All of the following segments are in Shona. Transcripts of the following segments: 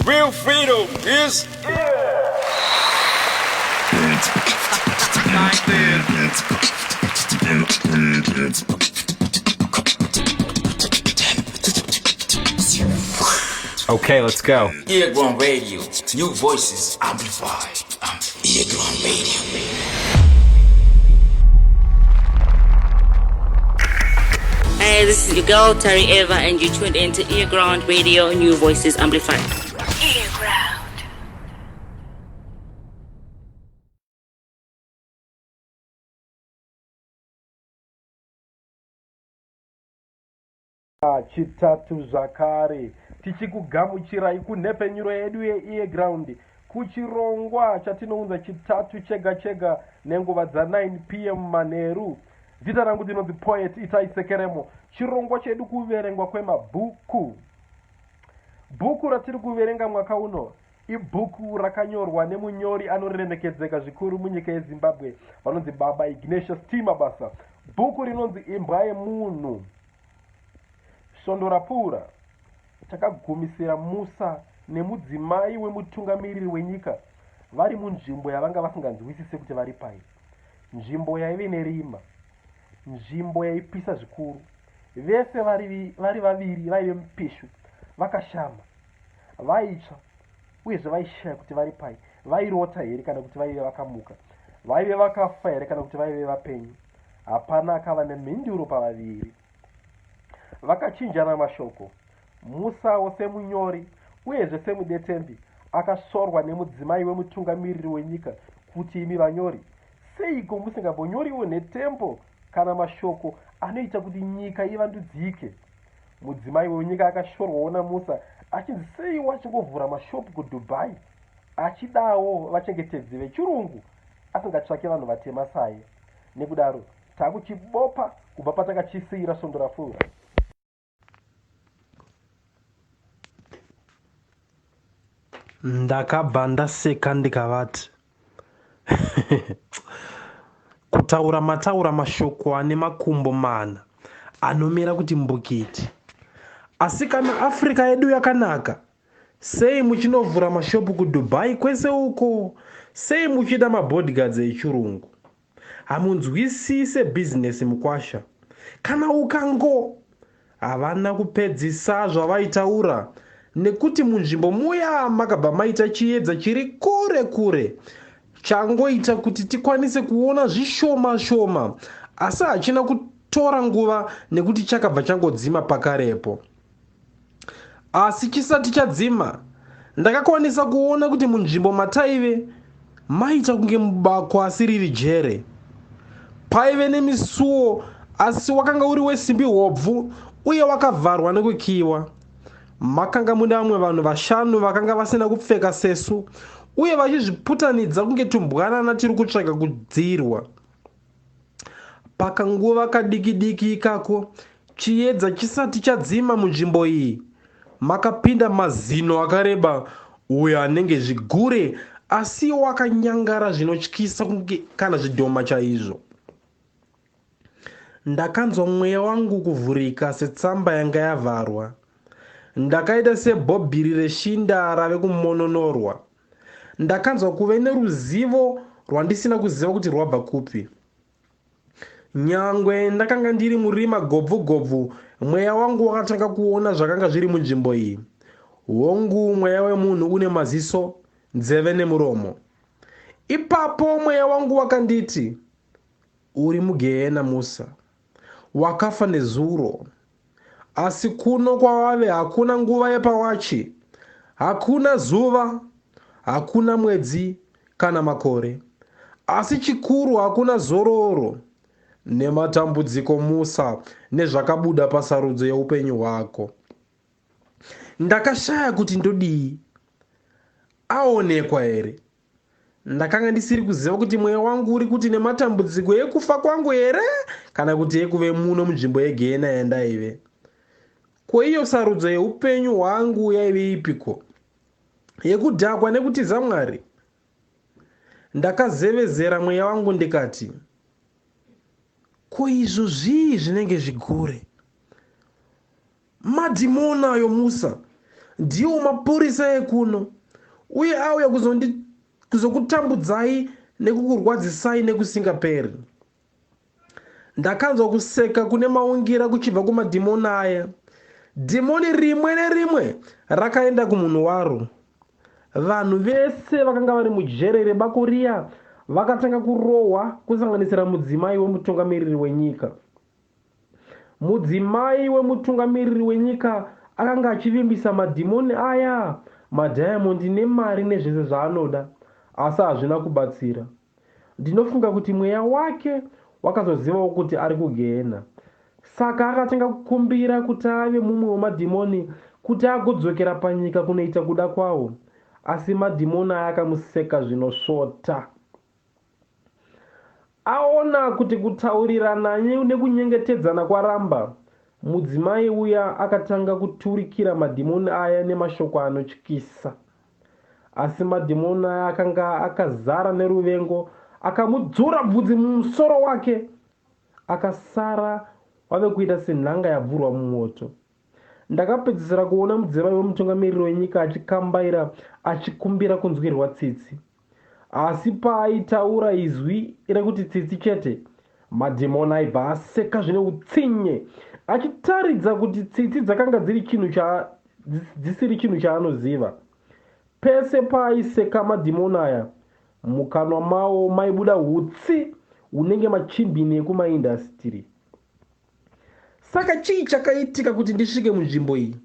Real freedom is Okay, let's go. Earground Radio. New voices amplified. Earground Radio. Hey, this is your girl Terry Eva, and you tuned in to Earground Radio, New Voices Amplified. Earground. Chitatu zvakare tichikugamuchirai kunhepfenyuro yedu yeEarground kuchirongwa chatinounza Chitatu chega chega nenguva dza9 pm manheru. Zita rangu ndinonzi Poet Itai Sekeremo. Chirongwa chedu kuverengwa kwemabhuku. Bhuku ratiri kuverenga mwaka uno ibhuku rakanyorwa nemunyori anoremekedzeka zvikuru munyika yeZimbabwe vanonzi Baba Ignatius T Mabasa. Bhuku rinonzi Imbwa Yemunhu. Svondo rapfuura takagumisira Musa nemudzimai wemutungamiriri wenyika vari munzvimbo yavanga vasinganzwisise kuti vari pai. Nzvimbo yaive nerima. Nzvimbo yaipisa zvikuru. Vese vari, vari vaviri vaive mupishu vakashama. Vaitsva uyezve vaishaya kuti vari pai. Vairota here kana kuti vaive vakamuka? Vaive vakafa here kana kuti vaive vapenyu? Hapana akava nemhinduro pavaviri. Vakachinjana mashoko. Musawo semunyori uyezve semudetembi akasvorwa nemudzimai wemutungamiriri wenyika kuti imi vanyori seiko musingambonyoriwo nhetembo kana mashoko anoita kuti nyika ivandudzike. Mudzimai wenyika akashorwawo naMusa achinzi seiwo achingovhura mashopu kuDubai achidawo vachengetedzi vechirungu asingatsvake vanhu vatema saye. Nekudaro takuchibopa kubva patakachisiira svondo rapfuura. Ndakabva ndaseka ndikavati kutaura mataura mashoko ane makumbo mana anomira kuti mbukiti. Asi kana Africa yedu yakanaka, sei muchinovhura mashopu kuDubai kwese uko? Sei muchida mabodyguards echirungu? Hamunzwisise business mukwasha. Kana ukango Havana kupedzisa zvavaitaura nekuti munzvimbo muya makabva maita chiedza chiri kure kure changoita kuti tikwanise kuona zvishoma shoma asi hachina kutora nguva nekuti chakabva changodzima pakarepo. Asi chisati chadzima, ndakakwanisa kuona kuti munzvimbo mataive maita kunge mubako asi riri jere. Paive nemisuwo asi wakanga uri wesimbi hobvu uye wakavharwa nekukiwa. Makanga mune vamwe vanhu vashanu vakanga vasina kupfeka sesu uye vachizviputanidza kunge tumbwanana tiri kutsvaga kudzirwa. Pakanguva kadiki-diki ikako, chiedza chisati chadzima munzvimbo iyi, makapinda mazino akareba uyo anenge zvigure asi iwo akanyangara zvinotyisa kunge kana zvidhoma chaizvo. Ndakanzwa mweya wangu kuvhurika setsamba yanga yavharwa. Ndakaita sebhobhiri reshinda rave kumononorwa. Ndakanzwa kuve neruzivo rwandisina kuziva kuti rwabva kupi. Nyangwe ndakanga ndiri murima gobvu gobvu, mweya wangu wakatanga kuona zvakanga zviri munzvimbo iyi. Hongu, mweya wemunhu une maziso, nzeve nemuromo. Ipapo mweya wangu wakanditi, Uri mugehena Musa. Wakafa nezuro. Asi kuno kwawave hakuna nguva yepawachi, hakuna zuva, hakuna mwedzi kana makore. Asi chikuru hakuna zororo nematambudziko Musa nezvakabuda pasarudzo yeupenyu hwako. Ndakashaya kuti ndodii. Aonekwa here? Ndakanga ndisiri kuziva kuti mweya wangu uri kuti nematambudziko ekufa kwangu here kana kuti ekuve muno munzvimbo yegehena yandaive. Ko iyo sarudzo yeupenyu hwangu yaive ipiko? Yekudhakwa nekutiza Mwari? Ndakazevezera mweya wangu ndikati, ko izvo zvii zvinenge zvigure? Madhimoni ayo Musa. Ndiwo mapurisa ekuno uye auya kuzokutambudzai nekukurwadzisai nekusingaperi. Ndakanzwa kuseka kune maungira kuchibva kumadhimoni aya. Dhimoni rimwe nerimwe rakaenda kumunhu waro. Vanhu vese vakanga vari mujere rebako riya vakatanga kurohwa kusanganisira mudzimai wemutungamiriri wenyika. Mudzimai wemutungamiriri wenyika akanga achivimbisa madhimoni aya madhayamondi nemari nezvese zvaanoda, asi hazvina kubatsira. Ndinofunga kuti mweya wake wakazozivawo kuti ari kugehena. Saka akatanga kukumbira kuti ave mumwe wemadhimoni kuti agodzokera panyika kunoita kuda kwawo. Asi madhimoni aya akamuseka zvinosvota. Aona kuti kutaurirana nekunyengetedzana kwaramba, mudzimai uya akatanga kuturikira madhimoni aya nemashoko anotyisa. Asi madhimoni aya akanga akazara neruvengo akamudzura bvudzi mumusoro wake, akasara wave kuita senhanga yabvurwa mumoto. Ndakapedzisira kuona mudzimai wemutungamiriri wenyika achikambaira achikumbira kunzwirwa tsitsi. Asi paaitaura izwi rekuti tsitsi chete, madhimoni aibva aseka zvine utsinye achitaridza kuti tsitsi dzakanga dziri chinhu cha dzisiri chinhu chaanoziva. Pese paaiseka madhimoni aya, mukanwa mawo maibuda hutsi hunenge machimbini ekumaindasitiri. Saka chii chakaitika kuti ndisvike munzvimbo iyi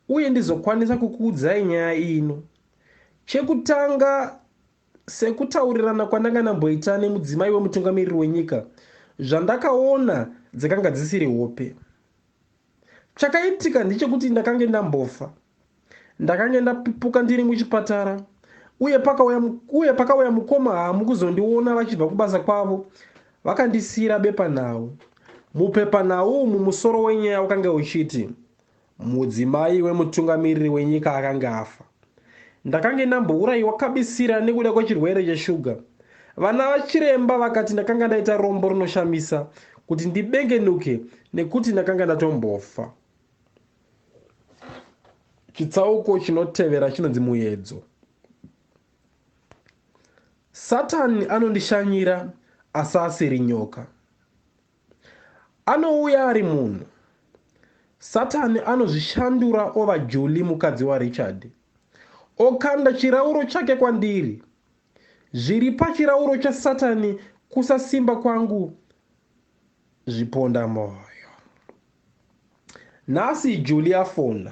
uye ndizokwanisa kukuudzai nyaya ino? Chekutanga, sekutaurirana kwandanga ndamboita nemudzimai wemutungamiriri wenyika, zvandakaona dzakanga dzisiri hope. Chakaitika ndechekuti ndakange ndambofa. Ndakange ndapipuka ndiri muchipatara uye pakauya, uye pakauya mukoma Hamu kuzondiona vachibva kubasa kwavo vakandisiira bepanhau. Mupepanhau umu musoro wenyaya wakange uchiti mudzimai wemutungamiriri wenyika akange afa. Ndakange ndambourayiwa kabisira nekuda kwechirwere cheshuga. Vana vachiremba vakati ndakanga ndaita rombo rinoshamisa kuti ndibengenuke nekuti ndakanga ndatombofa. Chitsauko chinotevera chinonzi muedzo. Satani anondishanyira asi asiri nyoka. Anouya ari munhu. Satani anozvishandura ova Julie mukadzi waRichard. Okanda chirauro chake kwandiri. Zviri pachirauro chaSatani kusasimba kwangu zviponda moyo. Nhasi Julie afona.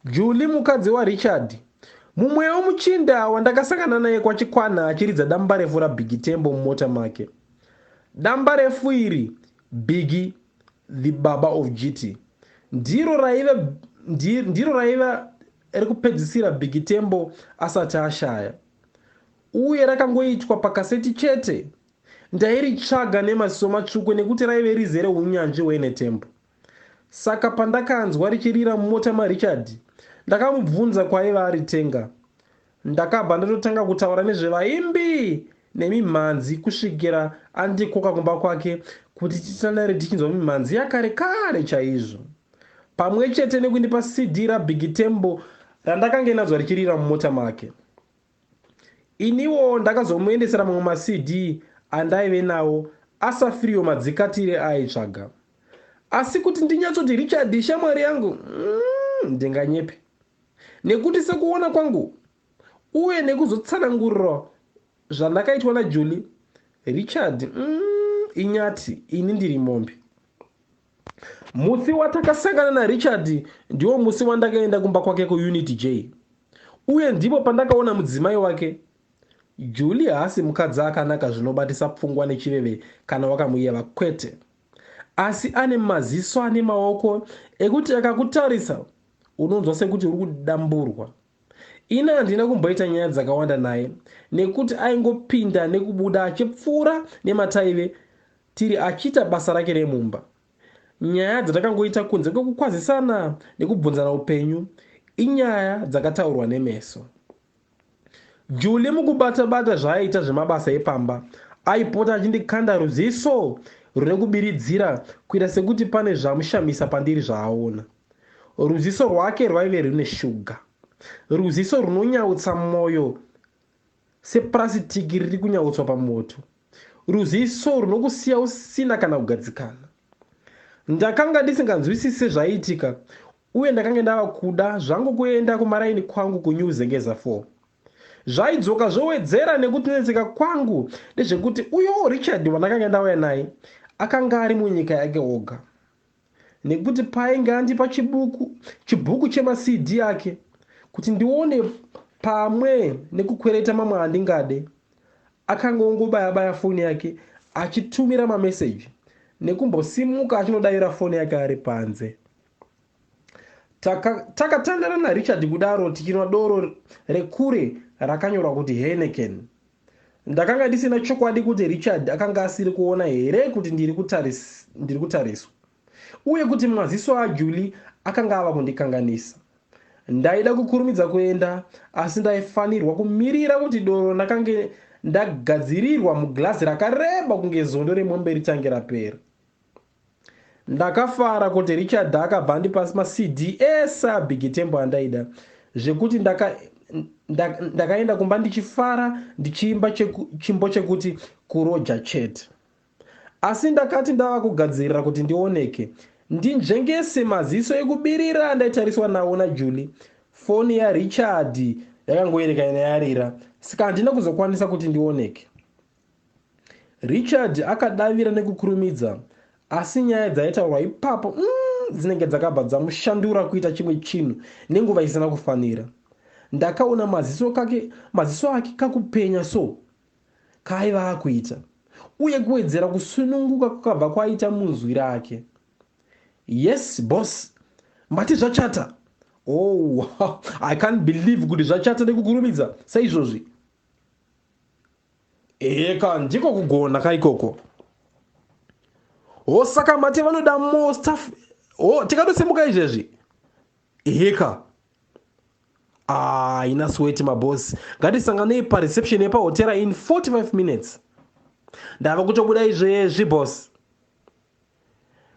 Julie mukadzi waRichard, mumwewo muchinda wandakasangana naye kwaChikwanha achiridza dambarefu raBiggie Tembo mumota make. Dambarefu iri, Biggie, the baba of GT, ndiro raive ndiro raiva rekupedzisira Biggie Tembo asati ashaya. Uye rakangoitwa pakaseti chete. Ndairitsvaga nemaziso matsvuku nekuti raive rizere unyanzvi hwenhetembo. Saka pandakanzwa richirira mumota maRichard, ndakamubvunza kwaiva aritenga. Ndakabva ndatotanga kutaura nezvevaimbi nemimhanzi kusvikira andikoka kumba kwake kuti titandare tichinzwa mimhanzi yakare kare chaizvo. Pamwe chete nekundipa CD raBiggie Tembo randakange ndanzwa richirira mumota make. Iniwo ndakazomuendesera mamwe maCD andaive nawo aSafirio Madzikatire aaitsvaga. Asi kuti ndinyatsoti Richard ishamwari yangu, ndinganyepe. Nekuti sekuona kwangu uye nekuzotsanangurirwa zvandakaitwa naJulie, Richard inyati, ini ndiri mombe. Musi watakasangana naRichard ndiwo musi wandakaenda kumba kwake kuUnit J. Uye ndipo pandakaona mudzimai wake. Julie haasi mukadzi akanaka zvinobatisa pfungwa nechiveve kana wakamuyeva kwete. Asi ane maziso ane maoko ekuti akakutarisa unonzwa sekuti uri kudamburwa. Ini handina kumboita nyaya dzakawanda naye nekuti aingopinda nekubuda achipfuura nemataive tiri achiita basa rake remumba. Nyaya dzatakangoita kunze kwekukwazisana nekubvunzana upenyu inyaya dzakataurwa nemeso. Julie mukubata-bata zvaaiita zvemabasa epamba aipota achindikanda ruziso rune kubiridzira kuita sekuti pane zvamushamisa pandiri zvaaona. Ruziso rwake rwaive rune shuga, ruziso runonyautsa mwoyo sepurasitiki riri kunyautswa pamoto, ruziso runokusiya usina kana kugadzikana. Ndakanga ndisinganzwisisi zvaiitika uye ndakanga ndava kuda zvangu kuenda kumaraini kwangu kuNew Zengeza 4. Zvaidzoka zvowedzera nekutinetseka kwangu ndezvekuti uyowo Richard wandakanga ndauya naye akanga ari munyika yake oga, nekuti paainge andipa chibuku chibhuku chemaCD ake kuti ndione pamwe nekukwereta mamwe andingade, akanga ongobaya baya foni yake achitumira mameseji nekumbosimuka achinodavira foni yake ari panze. Takatandana taka naRichard kudaro tichinwa doro rekure rakanyorwa kuti Heineken. Ndakanga ndisina chokwadi kuti Richard akanga asiri kuona here kuti ndiri kutariswa uye kuti maziso aJulie akanga ava kundikanganisa. Ndaida kukurumidza kuenda asi ndaifanirwa kumirira kuti doro ndakange ndagadzirirwa muglazi rakareba kunge zondo remombe ritange rapera. Ndakafara kuti Richard akabva andipa maCD ese aBiggie Tembo andaida zvekuti ndakaenda kumba ndichifara ndichiimba chimbo chekuti kuroja chete. Asi ndakati ndava kugadzirira kuti ndioneke ndinzvengese maziso ekubirira andaitariswa nawo naJulie, foni yaRichard yakangoerekana yarira, saka handina kuzokwanisa kuti ndioneke. Richard akadavira nekukurumidza, asi nyaya dzaitaurwa ipapo dzinenge dzakabva dzamushandura kuita chimwe chinhu nenguva isina kufanira. Ndakaona maziso ake kakupenya so kaaiva akuita, uye kuwedzera kusununguka kwakabva kwaita munzwi rake. Yes boss, mati zvachata. Oh, I can't believe kuti zvachata nekukurumidza saizvozvi. Eka, ndiko kugona kaikoko. Ho, saka mati vanoda more staff. Ho, tikatosimuka izvezvi. Eka. Ah, ina sweat maboss. Ngatisanganei pareception yepahotera in 45 minutes. Ndava kutobuda izvezvi boss.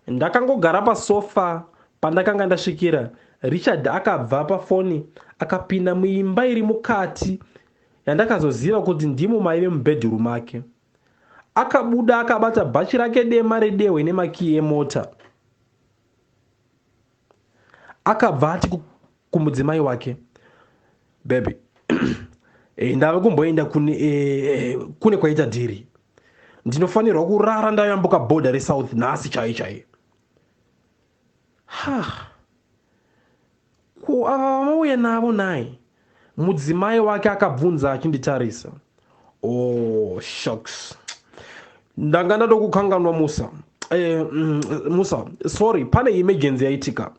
Ndakangogara pasofa pandakanga ndasvikira. Richard akabva pafoni akapinda muimba iri mukati yandakazoziva kuti ndimo maive mubhedhuru make. Akabuda akabata bhachi rake dema redehwe nemakiyi emota. Akabva ati kumudzimai wake, baby, ndava kumboenda kune kwaita dhiri. Ndinofanirwa kurara ndayambuka bhodha reSouth nhasi chai chai. Ha, ko ava vamauya navo nai? Mudzimai wake akabvunza achinditarisa. Oh shucks, ndanga ndadokukanganwa Musa. Musa, sorry, pane emergency yaitika.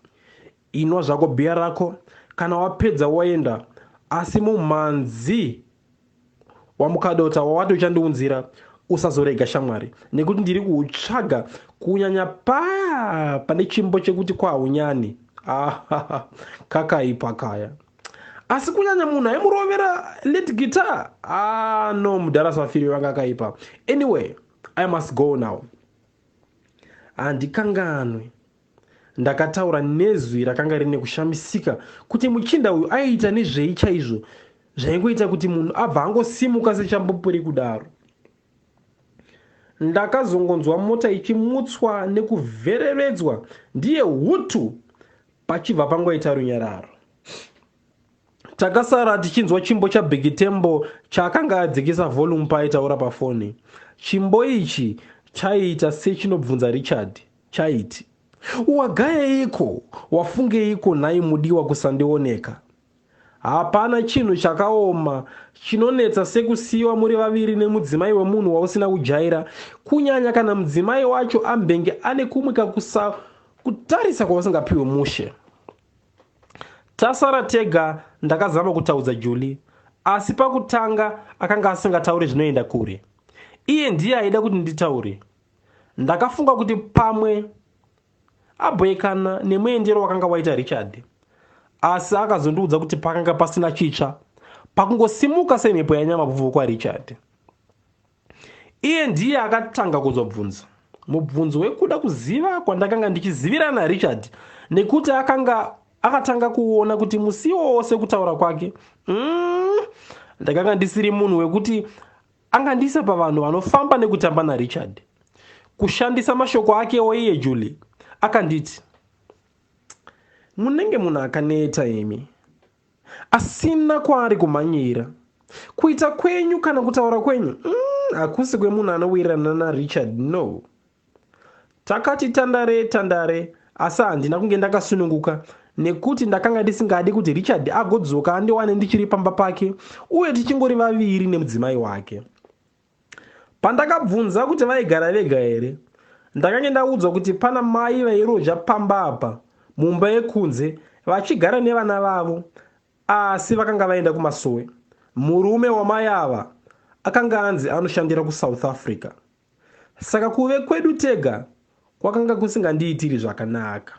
Inwa zvako bhiya rako, kana wapedza woenda, asi mumhanzi wamukadota wawati uchandiunzira usazorega shamwari, nekuti ndiri kuutsvaga kunyanya pane chimbo chekuti kwaunyani. Kakaipa kaya. Asi kunyanya munhu aimurovera lead guitar. Ah no, mudhara Safiri vanga akaipa. Anyway, I must go now. Handikanganwi. Ndakataura nezwi rakanga rine kushamisika kuti muchinda uyu aiita nezvei chaizvo zvaingoita kuti munhu abva angosimuka sechambopuri kudaro. Ndakazongonzwa mota ichimutswa nekuvhereredzwa ndiye hutu pachibva pangoita runyararo. Takasara tichinzwa chimbo chaBiggie Tembo chaakanga adzikisa volume paaitaura pafoni. Chimbo ichi chaiita sechinobvunza Richard, chaiti, wagayeiko, wafungeiko nhai mudiwa kusandioneka? Hapana chinhu chakaoma chinonetsa sekusiyiwa muri vaviri nemudzimai wemunhu wausina kujaira, kunyanya kana mudzimai wacho ambenge ane kumwe kutarisa kwausingapiwe mushe. Tasara tega ndakazama kutaudza Julie, asi pakutanga akanga asingatauri zvinoenda kure. Iye ndiye aida kuti nditaure. Ndakafunga kuti pamwe abhoekana nemuendero wakanga waita Richard, asi akazondiudza kuti pakanga pasina chitsva pakungosimuka semhepo yanyamapfuvu kwaRichard. Iye ndiye akatanga kuzobvunza mubvunzo wekuda kuziva kwandakanga ndichizivirana naRichard, nekuti akanga Akatanga kuona kuti musi iwowo sekutaura kwake, ndakanga ndisiri munhu wekuti angandiisa pavanhu vanofamba nekutamba naRichard. Kushandisa mashoko akewo iye Julie akanditi, munenge munhu akaneta imi, asina kwaari kumhanyira. Kuita kwenyu kana kutaura kwenyu hakusi kwemunhu anowirirana naRichard, no. Takati tandare tandare, asi handina kunge ndakasununguka nekuti ndakanga ndisingadi kuti Richard agodzoka andiwane ndichiri pamba pake uye tichingori vaviri nemudzimai wake. Pandakabvunza kuti vaigara vega here, ndakange ndaudzwa kuti pana mai vairoja pamba apa mumba yekunze vachigara nevana vavo, asi vakanga vaenda kumasowe. Murume wamai ava akanga anzi anoshandira kuSouth Africa, saka kuve kwedu tega kwakanga kusingandiitiri zvakanaka.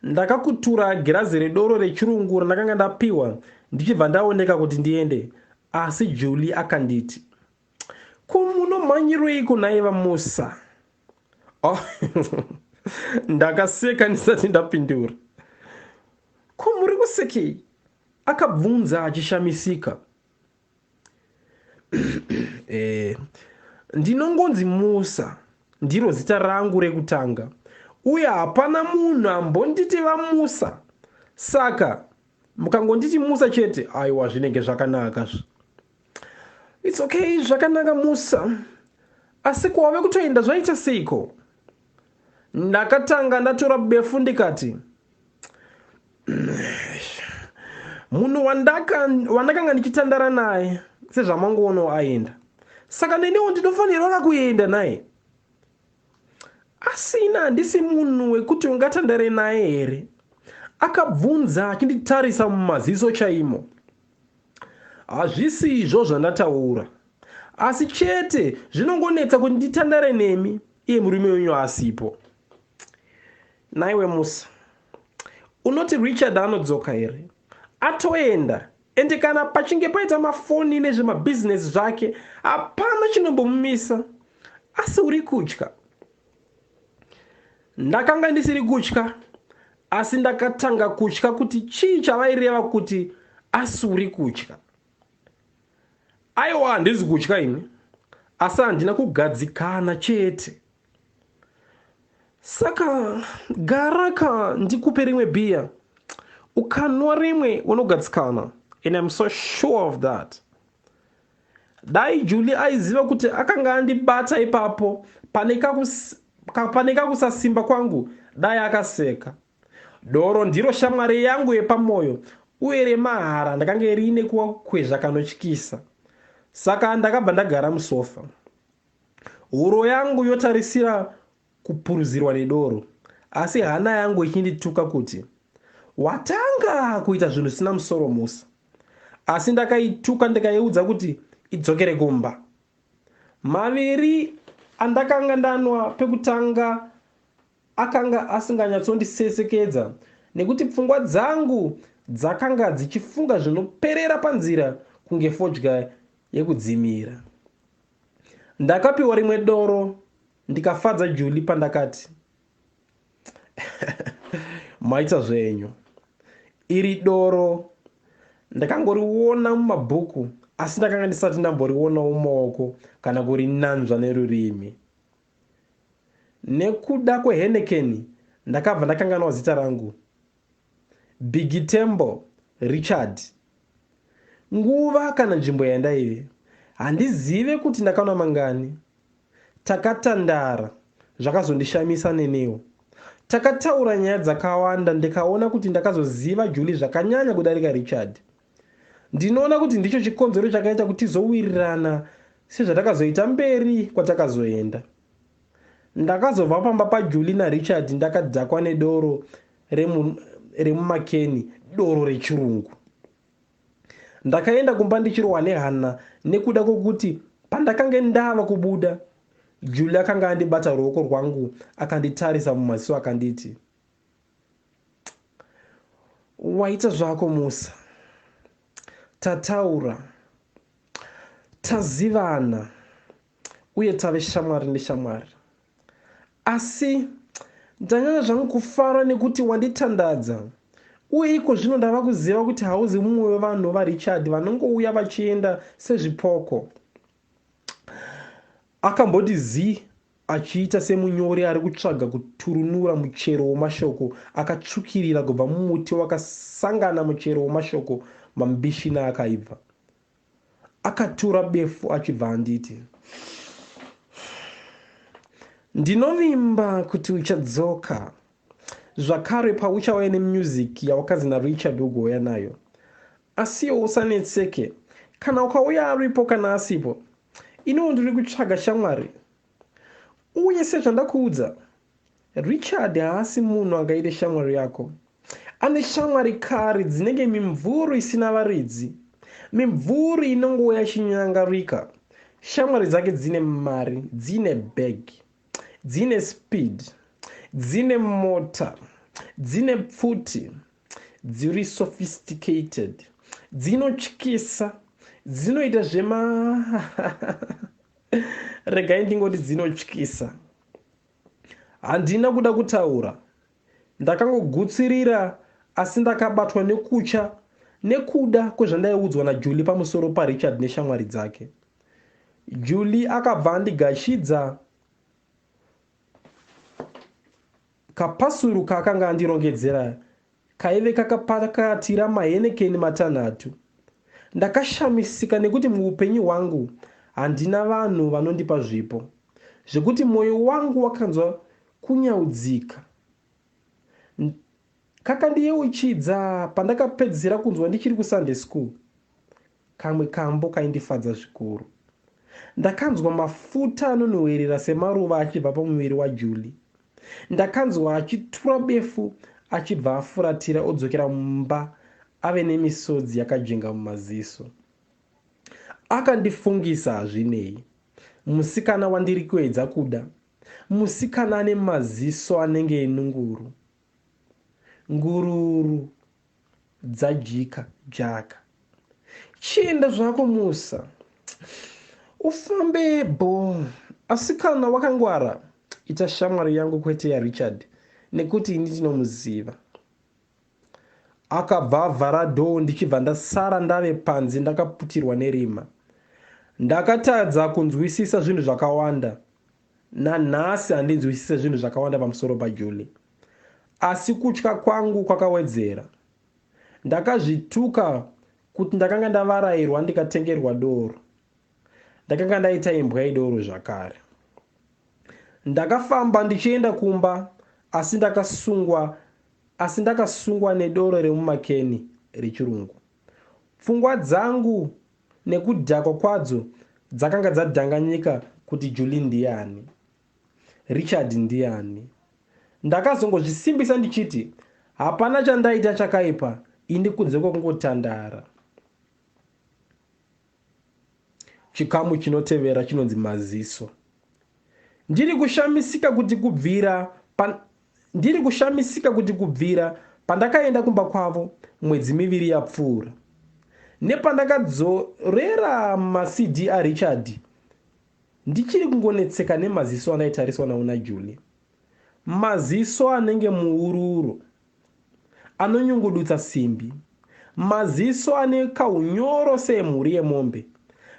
Ndakakutura girazi redoro rechirungu randakanga ndapiwa ndichibva ndaoneka kuti ndiende, asi Julie akanditi, ko munomhanyireiko nhai vaMusa? Oh, ndakaseka ndisati ndapindura. Ko muri kusekei? Akabvunza achishamisika. Ndinongonzi Musa, ndiro zita rangu rekutanga, uye hapana munhu ambonditi vaMusa, saka mukangonditi Musa chete, aiwa zvinenge zvakanaka. It's okay, zvakanaka Musa, asi kwave kutoenda zvaita seiko? Ndakatanga ndatora befu ndikati, munhu wandakanga ndichitandara naye sezvamangoonawo aenda, saka neniwo ndinofanirwa kuenda naye. Asina handisi munhu wekuti ungatandare naye here? Akabvunza achinditarisa mumaziso chaimo. Hazvisi izvo zvandataura, asi chete zvinongonetsa kuti nditandare nemi iye murume wenyu asipo. Naiwe Musa, unoti Richard anodzoka here? Atoenda, ende kana pachinge paita mafoni nezvemabhizinesi zvake hapana chinombomumisa. Asi uri kutya? Ndakanga ndisiri kutya, asi ndakatanga kutya kuti chii chavaireva kuti asi uri kutya. Aiwa, handisi kutya ini, asi handina kugadzikana chete. Saka gara ka ndikupe rimwe bhiya, ukanwa rimwe unogadzikana, and I'm so sure of that. Dai Julie aiziva kuti akanga andibata ipapo pane kakusasimba kwangu, dai akaseka. Doro ndiro shamwari yangu yepamoyo uye remahara ndakange riine kukwezva kanotyisa. Saka ndakabva ndagara musofa, huro yangu yotarisira kupuruzirwa nedoro, asi hana yangu ichindituka kuti watanga kuita zvinhu zvisina musoro Musa. Asi ndakaituka ndikaiudza kuti idzokere kumba. Maviri andakanga ndanwa pekutanga akanga asinganyatsondisesekedza nekuti pfungwa dzangu dzakanga dzichifunga zvinoperera panzira kunge fodya yekudzimira. Ndakapiwa rimwe doro ndikafadza Julie pandakati, maita zvenyu, iri doro ndakangoriona mumabhuku, asi ndakanga ndisati ndamborionawo mumaoko kana kurinanzva nerurimi. Nekuda kweHenneken ndakabva ndakanganwa zita rangu, Biggie Tembo Richard. Nguva kana nzvimbo yandaive handizive kuti ndakanwa mangani. Takatandara zvakazondishamisa neniwo. Takataura nyaya dzakawanda ndikaona kuti ndakazoziva Julie zvakanyanya kudarika Richard. Ndinoona kuti ndicho chikonzero chakaita kuti tizowirirana sezvatakazoita mberi kwatakazoenda. Ndakazobva pamba paJulie naRichard ndakadhakwa nedoro remumakeni, doro rechirungu. Ndakaenda kumba ndichirohwa nehana nekuda kwokuti pandakange ndava kubuda, Julie akanga andibata ruoko rwangu akanditarisa mumaziso akanditi, waita zvako Musa, tataura, tazivana uye tave shamwari neshamwari. Asi Ndanyanya zvangu kufara nekuti wanditandadza. Uye iko zvino ndava kuziva kuti hauzi mumwe wevanhu vaRichard vanongouya vachienda sezvipoko. Akamboti zii achiita semunyori ari kutsvaga kuturunura muchero wemashoko akatsvukirira kubva mumuti wakasangana muchero wemashoko mambishi neakaibva. Akatura befu achibva anditi, Ndinovimba kuti uchadzoka zvakare pauchauya nemusic yawakanzi naRichard ugouya nayo. Asiwo usanetseke kana ukauya aripo kana asipo. Iniwo ndiri kutsvaga shamwari. Uye sezvandakuudza, Richard haasi munhu angaite shamwari yako. Ane shamwari kare dzinenge mimvuri isina varidzi. Mimvuri inongouya ichinyangarika. Shamwari dzake dzine mari, dzine bag, dzine speed, dzine mota, dzine pfuti, dziri sophisticated, dzinotyisa, dzinoita zvema regai ndingoti dzinotyisa. Handina kuda kutaura. Ndakangogutsirira asi ndakabatwa nekutya nekuda kwezvandaiudzwa naJulie pamusoro paRichard neshamwari dzake. Julie akabva andigashidza kapasuru kaakanga andirongedzera kaive kakapakatira mahenekeni matanhatu. Ndakashamisika nekuti muupenyu hwangu handina vanhu vanondipa zvipo, zvekuti mwoyo wangu wakanzwa kunyaudzika. Kakandiyeuchidza pandakapedzisira kunzwa ndichiri kuSunday school kamwe kambo kaindifadza zvikuru. Ndakanzwa mafuta anonhuhwirira semaruva achibva pamuviri waJulie. Ndakanzwa achitura befu achibva afuratira odzokera mumba ave nemisodzi yakajenga mumaziso. Akandifungisa hazvinei. Musikana wandiri kuedza kuda. Musikana ane maziso anenge enunguru. Ngururu dzajika jaka. Chienda zvako Musa. Ufambe bho. Asi kana wakangwara, ita shamwari yangu kwete yaRichard nekuti ini ndinomuziva. Akabva avhara dhoo ndichibva ndasara ndave panze ndakaputirwa nerima. Ndakatadza kunzwisisa zvinhu zvakawanda. Nanhasi handinzwisise zvinhu zvakawanda pamusoro paJulie. Asi kutya kwangu kwakawedzera. Ndakazvituka kuti ndakanga ndavarairwa ndikatengerwa doro. Ndakanga ndaita imbwa yedoro zvakare. Ndakafamba ndichienda kumba asi ndakasungwa asi ndakasungwa nedoro remumakeni rechirungu. Pfungwa dzangu nekudhakwa kwadzo dzakanga dzadhanganyika kuti Julie ndiani. Richard ndiani. Ndakazongozvisimbisa ndichiti hapana chandaita chakaipa ini kunze kwekungotandara. Chikamu chinotevera chinonzi maziso. Ndiri kushamisika kuti kubvira pa, ndiri kushamisika kuti kubvira pandakaenda kumba kwavo mwedzi miviri yapfuura nepandakadzorera maCD aRichard ndichiri kungonetseka nemaziso andaitariswa nawo naJulie. Maziso anenge muururo anonyungudutsa simbi. Maziso ane kaunyoro seemhuri yemombe.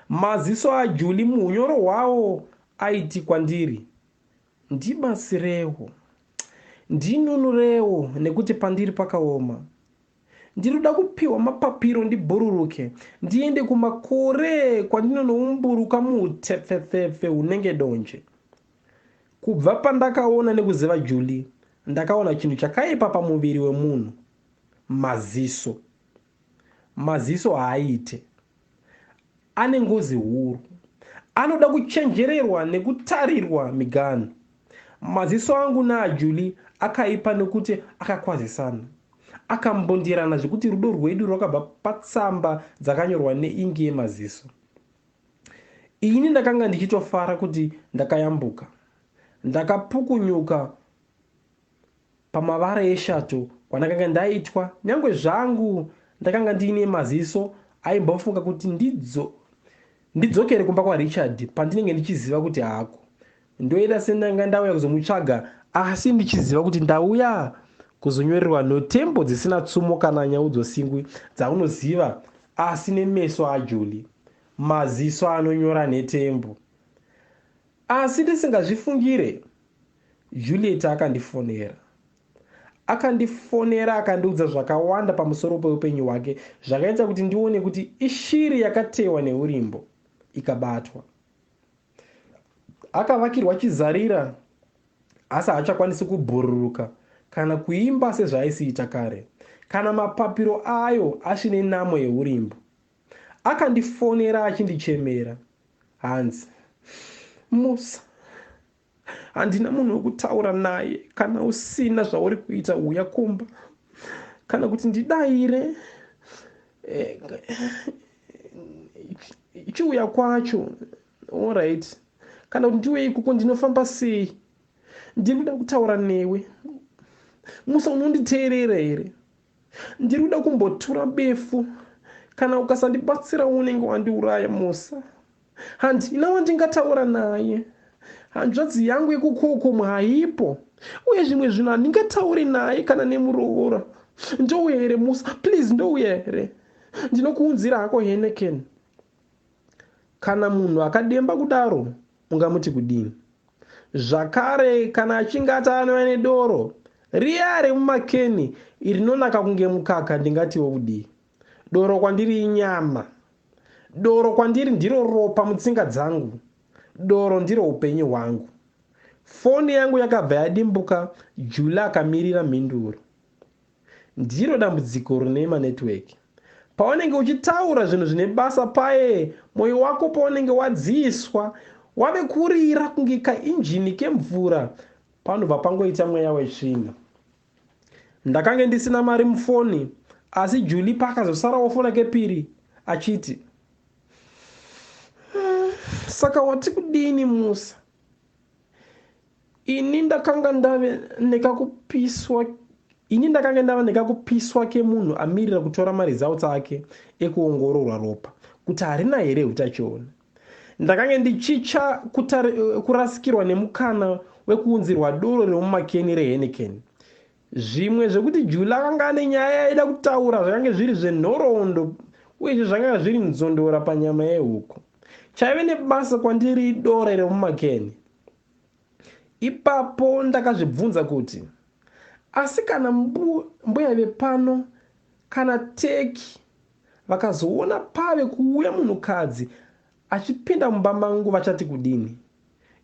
Maziso aJulie muunyoro hwawo aiti kwandiri, Ndibatsirewo, ndinunurewo nekuti pandiri pakaoma. Ndinoda kupiwa mapapiro ndibhururuke ndiende kumakore kwandinonoumburuka muutepfepfepfe hunenge donje. Kubva pandakaona nekuziva Julie, ndakaona chinhu chakaipa pamuviri wemunhu. Maziso. Maziso haaite. Ane ngozi huru. Anoda kuchenjererwa nekutarirwa miganhu. Maziso angu naaJulie akaipa nekuti akakwazisana. Akambundirana zvekuti rudo rwedu rwakabva patsamba dzakanyorwa neingi yemaziso. Ini ndakanga ndichitofara kuti ndakayambuka. Ndakapukunyuka pamavara eshato kwandakanga ndaitwa nyangwe zvangu ndakanga ndiine maziso aimbofunga kuti ndidzo ndidzokere kumba kwaRichard pandinenge ndichiziva kuti haako. Ndoita sendanga ndauya kuzomutsvaga asi ndichiziva kuti ndauya kuzonyorerwa nhotembo dzisina tsumo kana nyaudzosingwi dzaunoziva asi nemeso ajuli maziso anonyora nhetembo asi ndisingazvifungire juliet akandifonera akandifonera akandiudza zvakawanda pamusoro peupenyu hwake zvakaita kuti ndione kuti ishiri yakatewa neurimbo ikabatwa akavakirwa chizarira asi haachakwanisi kubhururuka kana kuimba sezvaaisiita kare kana mapapiro ayo achine namo yeurimbo akandifonera achindichemera hanzi musa handina munhu wekutaura naye kana usina zvauri kuita uya kumba kana kuti ndidaire eh, chiuya kwacho allright kana kuti ndiuye ikoko ndinofamba sei ndiri kuda kutaura newe musa unonditeerera here ndiri kuda kumbotura befu kana ukasandibatsira unenge wandiuraya musa handina wandingataura naye hanzvadzi yangu yekukokomo haipo uye zvimwe zvinhu handingatauri naye kana nemuroora ndouya here musa please ndouya here ndinokuunzira hako heneken kana munhu akademba kudaro ungamuti kudini zvakare kana achinge ati anouya nedoro riya remumakeni rinonaka kunge mukaka ndingatiwo kudii doro kwandiri inyama doro kwandiri ndiro ropa mutsinga dzangu doro ndiro upenyu hwangu foni yangu yakabva yadimbuka jula akamirira mhinduro ndiro dambudziko rine manetwork paunenge uchitaura zvinhu zvine basa paye mwoyo wako paunenge wadziiswa wave kurira kunge kainjini kemvura panobva pangoita mweya wetsvina ndakange ndisina mari mufoni asi juli paakazosarawo fona kepiri achiti hmm, saka wati kudini musa ini ndakanga ndave nekakupiswa ini ndakanga ndava nekakupiswa kemunhu amirira kutora maresults ake ekuongororwa ropa kuti harina here utachiona ndakange ndichitya kurasikirwa nemukana wekuunzirwa doro remumakeni reheneken zvimwe zvekuti jula akanga ane nyaya yaida kutaura zvakange zviri zvenhoroondo uyezve zvakanga zviri nzondora panyama yehuku chaive nebasa kwandiri idoro remumakeni ipapo ndakazvibvunza kuti asi kana mbuya vepano kana teki vakazoona pave kuuya munhukadzi achipinda mumba mangu vachati kudini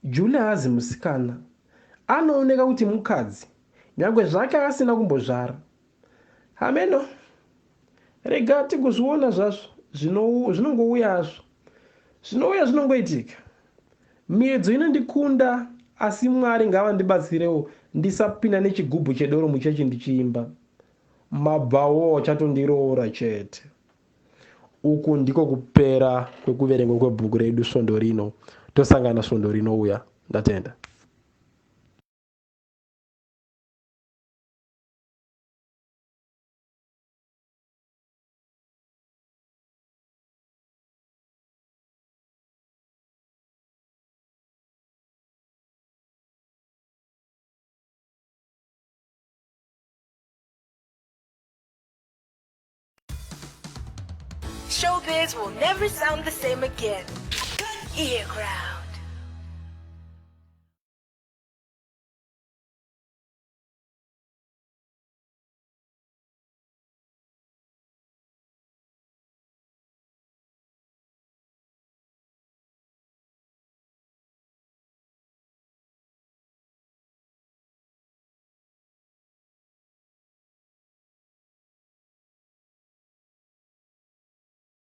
juli haazi musikana anooneka kuti mukadzi nyange zvake asina kumbozvara hameno rega tigozviona zvazvo zvinongouyazvo zvinouya zvinongoitika miedzo inondikunda asi mwari ngavandibatsirewo ndisapinda nechigubhu chedoro muchechi ndichiimba mabvawo chatondiroora chete uku ndiko kupera kwekuverengwa kwebhuku redu svondo rino tosangana svondo rinouya ndatenda Showbiz will never sound the same again. Ear ground.